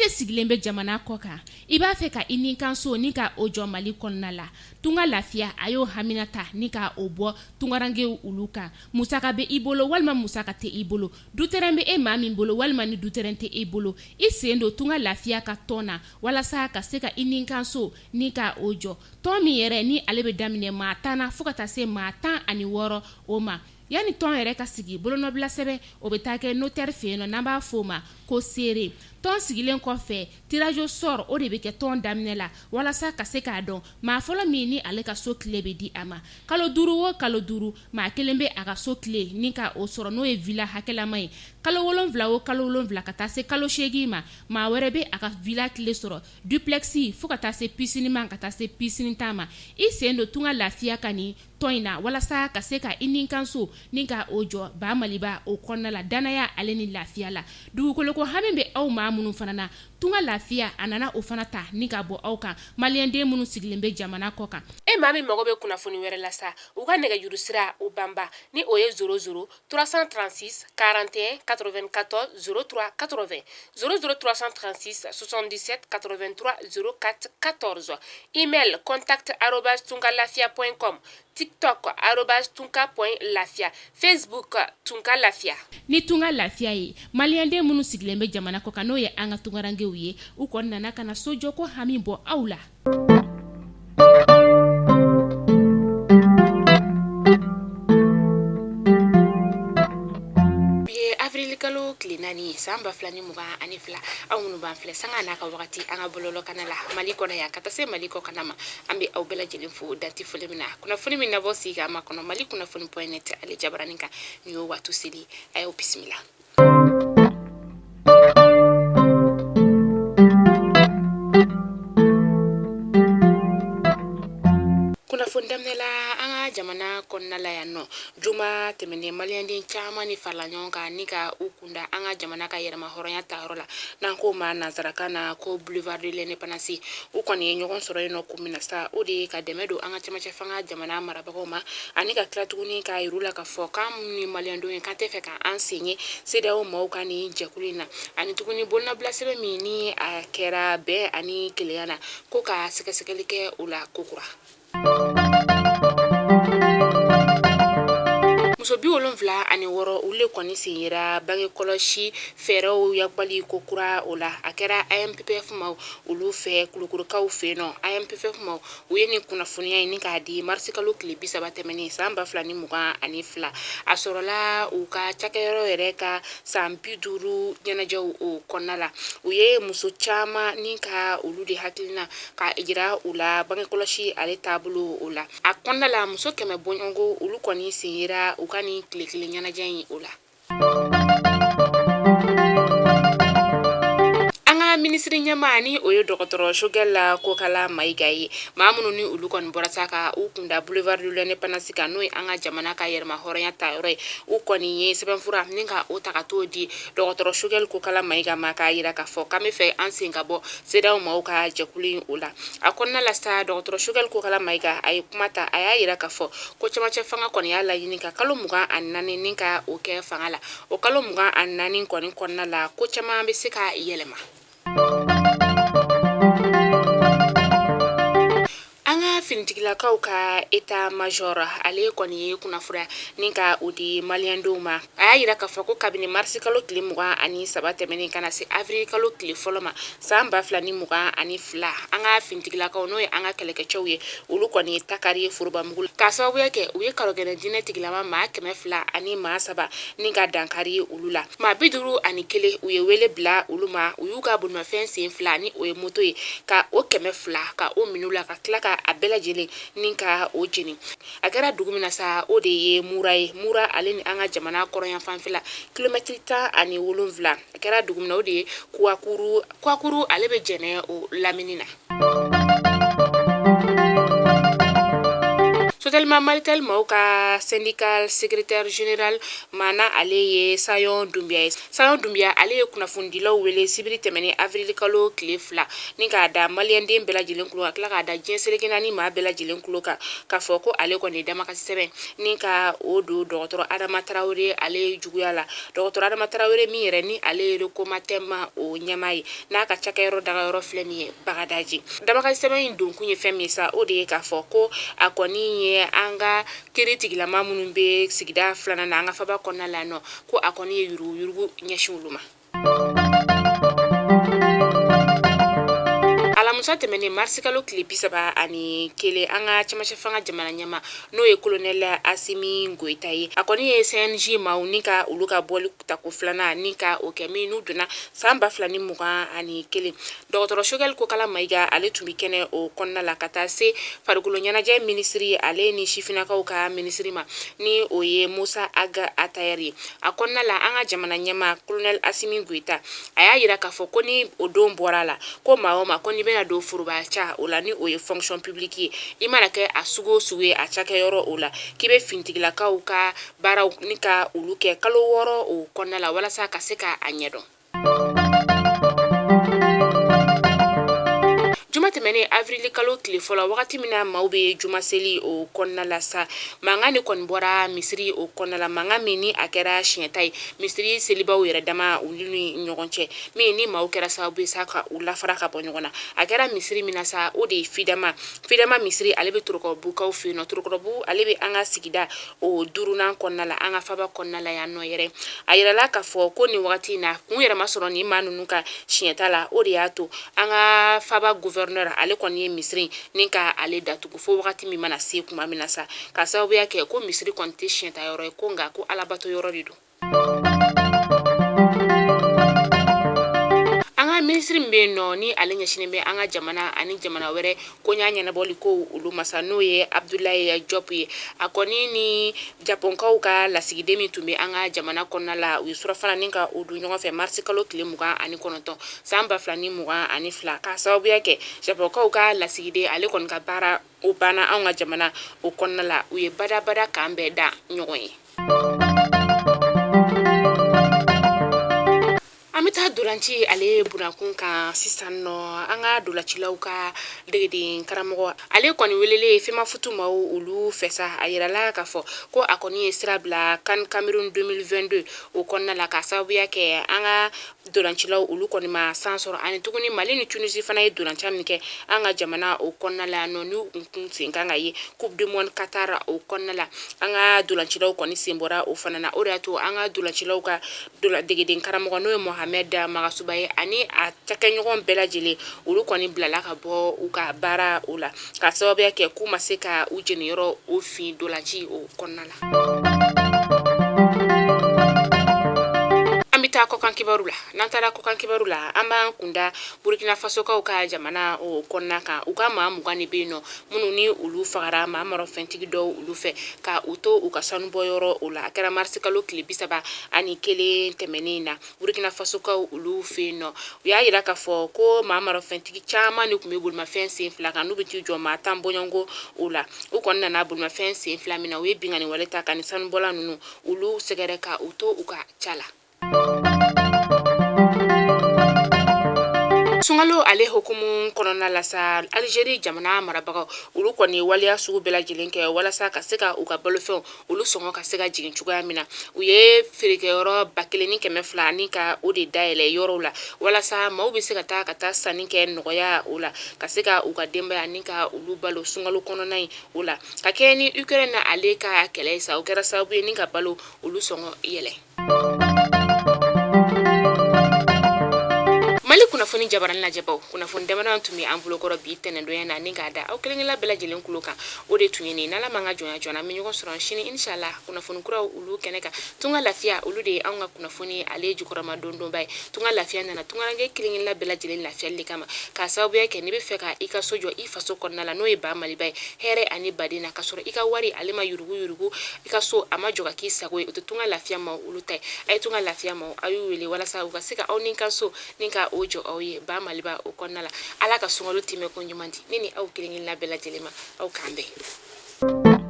de sigilen bɛ jamana kɔ kan, i b'a fɛ ka i ni kan so ni ka o jɔ Mali kɔnɔna la, Tunga Lafiya a y'o hamina ta ni ka o bɔ tungarankew olu kan. Musaka bɛ i bolo walima musaka tɛ i bolo, dutɛrɛn bɛ e maa min bolo walima ni dutɛrɛn tɛ e bolo, i sen don Tunga Lafiya ka tɔn na walasa ka se ka i ni kan so ni ka o jɔ. Tɔn min yɛrɛ ni ale bɛ daminɛ maa 10 na fo ka taa se maa 16 o ma. Yanni tɔn yɛrɛ ka sigi, bolonɔbila sɛbɛn o bɛ taa kɛ notaire fɛ yen nɔ, n'an b'a fɔ o ma ko seere. Tɔn sigilen kɔfɛ, tirage au sort o de bɛ kɛ tɔn daminɛ la walasa ka se k'a dɔn maa fɔlɔ min ni ale ka so clé bɛ di a ma. Kalo 5 o kalo 5, maa kelen bɛ a ka so clé ni ka o sɔrɔ, n'o ye villa hakɛlama ye. Kalo 7 o kalo 7 ka taa se kalo 8 ma, maa wɛrɛ bɛ a ka villa clé sɔrɔ, duplex fo ka taa se piscine ma, ka taa se piscine tan ma. I sen don Tunga Lafiya ka nin tɔn in na walasa ka se ka i ni kan so ni ka o jɔ ba Maliba o kɔnɔna la, danaya ale ni lafiya la. Dugukoloko hami bɛ aw maa minnu fana na, Tunga Lafiya a nana o fana ta ni ka bɔ aw kan, maliyɛnden minnu sigilen bɛ jamana kɔ kan. E maa min mago bɛ kunnafoni wɛrɛ la sa, u ka nɛgɛjuru sira o banba ni o ye 00 336 41 94 03 80, 00 336 77 83 04 14, email contact arobase tungalafia point com, tiktok arobase tunka point lafia, facebook Tunga Lafiya. Ni Tunga Lafiya ye, maliyɛnden minnu sigilen bɛ jamana kɔ kan, n'o ye an ka tungarankew ye, u kɔni nana ka na sojɔko hami bɔ aw la. Bi ye avril kalo tile 4 san 2022. Aw minnu b'an filɛ sanga n'a ka wagati an ka bɔlɔlɔkana la Mali kɔnɔ yan ka taa se Mali kɔkanna ma, an bɛ aw bɛɛ lajɛlen fo danti foli min na. Kunnafoni min nabɔ sigi k'a makɔnɔ Mali kunnafoni point net ale jabaranin kan, nin y'o waati seli, a y'aw bisimila. Kunnafoni daminɛ la an ka jamana kɔnɔna la yan nɔ, juma tɛmɛnen maliyɛnden caman ni farala ɲɔgɔn kan ni ka u kunda an ka jamana ka yɛrɛma hɔrɔnya ta yɔrɔ la, n'an k'o ma nansarakan na ko boulevard de l'indépendance. U kɔni ye ɲɔgɔn sɔrɔ yen nɔ kun min na sa, o de ye ka dɛmɛ don an ka cɛmancɛ fanga jamana marabagaw ma, ani ka tila tuguni k'a yir'u la k'a fɔ k'an minnu ye maliyɛndenw ye, k'an tɛ fɛ k'an sen ye CEDEAO maaw ka nin jɛkulu in na, ani tuguni bolonɔbila sɛbɛn min ni a kɛra bɛn ani kelenya na, ko ka sɛgɛsɛgɛli kɛ o la kokura. Muso 76 olu de kɔni sen yera bange kɔlɔsi fɛɛrɛw yakubali ko kura o la. A kɛra AMPPF maaw olu fɛ Kulukorokaw fɛ yen nɔ. AMPPF maaw u ye nin kunnafoniya in ni k'a di marisikalo tile 30 tɛmɛnen san 2022. A sɔrɔla u ka cakɛyɔrɔ yɛrɛ ka san 50 ɲɛnajɛw o kɔnɔna la. U ye muso caman ni ka olu de hakilina ka jira u la bange kɔlɔsi ale taabolo o la. A kɔnɔna la muso 100 bɔɲɔgɔnko olu kɔni sen yera u ka nin tile kelen ɲɛnajɛ in o la. An ka minisiri ɲɛmaa ni o ye dɔgɔtɔrɔ Choguel Kokala Mayiga ye, maa minnu ni olu kɔni bɔra sa ka u kunda boulevard de l'indépendance kan, n'o ye an ka jamana ka yɛrɛma hɔrɔnya ta yɔrɔ ye, u kɔni ye sɛbɛnfura ni ka o ta ka t'o di dɔgɔtɔrɔ Choguel Kokala Mayiga ma, k'a jira k'a fɔ k'an bɛ fɛ an sen ka bɔ CEDEAO maaw ka jɛkulu in o la. A kɔnɔna la sa, dɔgɔtɔrɔ Choguel Kokala Mayiga a ye kuma ta, a y'a jira k'a fɔ ko cɛmancɛ fanga kɔni y'a laɲini ka kalo 24 ni ka o kɛ fanga la. O kalo 24 kɔni kɔnɔna la, ko caman bɛ se ka yɛlɛma. An ka finitigilakaw ka état major ale kɔni ye kunnafoniya ni ka o di maliyɛndenw ma. A y'a jira k'a fɔ ko kabini marisi kalo tile 23 tɛmɛnen ka na se avril kalo tile fɔlɔ ma san 2022, an ka finitigilakaw, n'o ye an ka kɛlɛkɛcɛw ye, olu kɔni ye takari ye forobamugu la, k'a sababuya kɛ u ye karɔgɛlɛn diinɛ tigilama maa 200 ani maa 3 ni ka dankari olu la. Maa 51 u ye wele bila olu ma, u y'u ka bolimafɛn sen fila ni o ye moto ye, ka o 200 ka o minɛ u la, ka tila ka a bɛɛ lajɛlen ni ka o jeni. A kɛra dugu min na sa, o de ye Mura ye. Mura ale ni an ka jamana kɔrɔnyanfanfɛla kilomɛtiri 17. A kɛra dugu min na, o de ye Kuwakuru. Kuwakuru ale bɛ Jɛnɛ o lamini na. SELMA Malitel maaw ka syndicat secrétaire général maa na ale ye Sayɔn Dunbiya ye. Sayɔn Dunbiya ale ye kunnafonidilaw wele sibiri tɛmɛnen avril kalo tile 2 ni k'a da maliyɛnden bɛɛ lajɛlen tulo ka tila k'a da diɲɛ seleke naani maa bɛɛ lajɛlen tulo kan k'a fɔ ko ale kɔni ye damakasi sɛbɛn ni ka o don dɔgɔtɔrɔ Adama Tarawele ale juguya la. Dɔgɔtɔrɔ Adama Tarawele min yɛrɛ ni ale ye Recomatem o ɲɛmaa ye, n'a ka cakɛyɔrɔ dagayɔrɔ filɛ nin ye Bagadaji. Damakasi sɛbɛn in donkun ye fɛn min ye sa, o de ye k'a fɔ ko a kɔni ye an ka kiri tigilama minnu bɛ sigida filanan na an ka faba kɔnɔna la nɔ, ko a kɔni ye yuruguyurugu ɲɛsin olu ma. Alamisa tɛmɛnen marisikalo tile 31, an ka cɛmancɛ fanga jamana ɲɛmaa n'o ye kolonɛli Asimi Goyita ye, a kɔni ye CNJ maaw ni ka olu ka bɔli tako filanan ni ka o kɛ min n'u donna san 2021. Dɔgɔtɔrɔ Sogɛli Kokala Mayiga ale tun bɛ kɛnɛ o kɔnɔna la ka taa se farikolo ɲɛnajɛ minisiri ale ni sifinnakaw ka minisiri ma ni o ye Musa Aga Atayɛri ye. A kɔnɔna la an ka jamana ɲɛmaa kolonɛli Asimi Goyita a y'a jira k'a fɔ ko ni o don bɔra a la, ko maa o maa ko n'i bɛna don foroba ca o la ni o ye fonction publique ye, i mana kɛ a sugu o sugu ye a cakɛyɔrɔ o la, k'i bɛ finitigilakaw ka baaraw ni ka olu kɛ kalo 6 o kɔnɔna la walasa ka se ka a ɲɛdɔn. Juma tɛmɛnen avril kalo tile fɔlɔ, wagati min na maaw bɛ juma seli o kɔnɔna la sa, mankan de kɔni bɔra misiri o kɔnɔna la, mankan min ni a kɛra siɲɛta ye misiri selibaw yɛrɛ dama olu ni ɲɔgɔn cɛ, min ni maaw kɛra sababu ye sa ka u lafara ka bɔ ɲɔgɔn na. A kɛra misiri min na sa, o de ye Fidama. Fidama misiri ale bɛ Torokɔrɔbugukaw fɛ yen nɔ. Torokɔrɔbugu ale bɛ an ka sigida o duurunan kɔnɔna la, an ka faba kɔnɔna la yan nɔ yɛrɛ. A yirala k'a fɔ ko nin wagati in na, kun yɛrɛ ma sɔrɔ nin maa ninnu ka siɲɛta la. O de y'a to an ka faba gouverneur ale kɔni ye misiri ni ka ale datugu fo wagati min mana se tuma min na sa, ka sababuya kɛ ko misiri kɔni tɛ siɲɛta yɔrɔ ye, ko nka ko alabato yɔrɔ de don. An ka minisiri min bɛ yen nɔ ni ale ɲɛsinnen bɛ an ka jamana ani jamana wɛrɛ koɲa ɲɛnabɔli ko olu ma sa, n'o ye Abudulayi Jɔpu ye, a kɔni ni Japɔnkaw ka lasigiden min tun bɛ an ka jamana kɔnɔna la, u ye surafana ni ka o dun ɲɔgɔn fɛ marisi kalo tile 29 san 2022, k'a sababuya kɛ Japɔnkaw ka lasigiden ale kɔni ka baara o banna anw ka jamana o kɔnɔna la. U ye badabada kan bɛɛ da ɲɔgɔn ye. An bɛ taa dolanci ale bunakun kan sisan nɔ. An ka dolancilaw ka degeden karamɔgɔ ale kɔni welelen Femafoot maaw olu fɛ sa, a yirala k'a fɔ ko a kɔni ye sira bila CAN Cameroun 2022 o kɔnɔna la, k'a sababuya kɛ an ka dolancilaw olu kɔni ma san sɔrɔ. Ani tuguni Mali ni Tunisie fana ye dolanci min kɛ an ka jamana o kɔnɔna la nɔ, n'u kun sen kan ka ye Coupe du monde Qatar o kɔnɔna la, an ka dolancilaw kɔni sen bɔra o fana na. O de y'a to an ka dolancilaw ka degeden karamɔgɔ n'o ye Mohamed Magasuba ye ani a cakɛɲɔgɔn bɛɛ lajɛlen, olu kɔni bilala ka bɔ u ka baara o la, k'a sababuya kɛ k'u ma se ka u jeniyɔrɔ o fin dolanci o kɔnɔna la. An bɛ taa kɔkan kibaru la. N'an taara kɔkan kibaru la, an b'an kunda Burkina Fasokaw ka jamana o kɔnɔna kan. U ka maa 20 de bɛ yen nɔ minnu ni olu fagara maa marafɛntigi dɔw olu fɛ ka u to u ka sanubɔyɔrɔ o la. A kɛra marisi kalo tile 31 tɛmɛnen na Burkina Fasokaw olu fɛ yen nɔ. U y'a jira k'a fɔ ko maa marafɛntigi caman de tun bɛ bolimafɛn sen fila kan, n'u bɛ t'i jɔ maa 10 bɔɲɔgɔnko o la. U kɔni nana bolimafɛn sen fila min na, u ye binkanni wale ta ka ni sanubɔla ninnu olu sɛgɛrɛ ka u to u ka ca la. Sunkalo ale hukumu kɔnɔna la sa, Algérie jamana marabagaw olu kɔni ye waleya sugu bɛɛ lajɛlen kɛ walasa ka se ka u ka balofɛnw olu sɔngɔ ka se ka jigin cogoya min na. U ye feerekɛyɔrɔ 1200 ni ka o de dayɛlɛ yɔrɔw la walasa maaw bɛ se ka taa ka taa sanni kɛ nɔgɔya o la, ka se ka u ka denbaya ni ka olu balo sunkalo kɔnɔna in o la. Ka kɛɲɛ ni Ukraine na ale ka kɛlɛ ye sa, o kɛra sababu ye ni ka balo olu sɔngɔ yɛlɛ. Mali kunnafoni jabarani lajɛbaw, kunnafoni damadɔ tun bɛ an bolokɔrɔ bi tɛnɛndonya na ni k'a da aw kelenkelenna bɛɛ lajɛlen tulo kan, o de tun ye nin. N'Ala m'an ka jɔnya jɔ an na, an bɛ ɲɔgɔn sɔrɔ sini inshallah kunnafoni kuraw olu kɛnɛ kan. Tunga lafiya olu de ye anw ka kunnafoni ale jukɔrɔma dondonba ye. Tunga lafiya nana tungaranke kelenkelenna bɛɛ lajɛlen lafiyali de kama, k'a sababuya kɛ n'i bɛ fɛ ka i ka so jɔ i faso kɔnɔna la, n'o ye ba Maliba ye, hɛrɛ ani baden na, ka sɔrɔ i ka wari ale ma yurugu yurugu, i ka so a ma jɔ ka k'i sago ye, o tɛ tunga lafiya ma olu ta ye. A ye tunga lafiya ma aw y'u wele walasa u ka se ka aw ni ka so ni ka o jɔ aw ye ba Maliba o kɔnɔna la. Ala ka sunkalo tɛmɛ ko ɲuman di ne ni aw kelenkelenna bɛɛ lajɛlen ma. Aw k'an bɛn.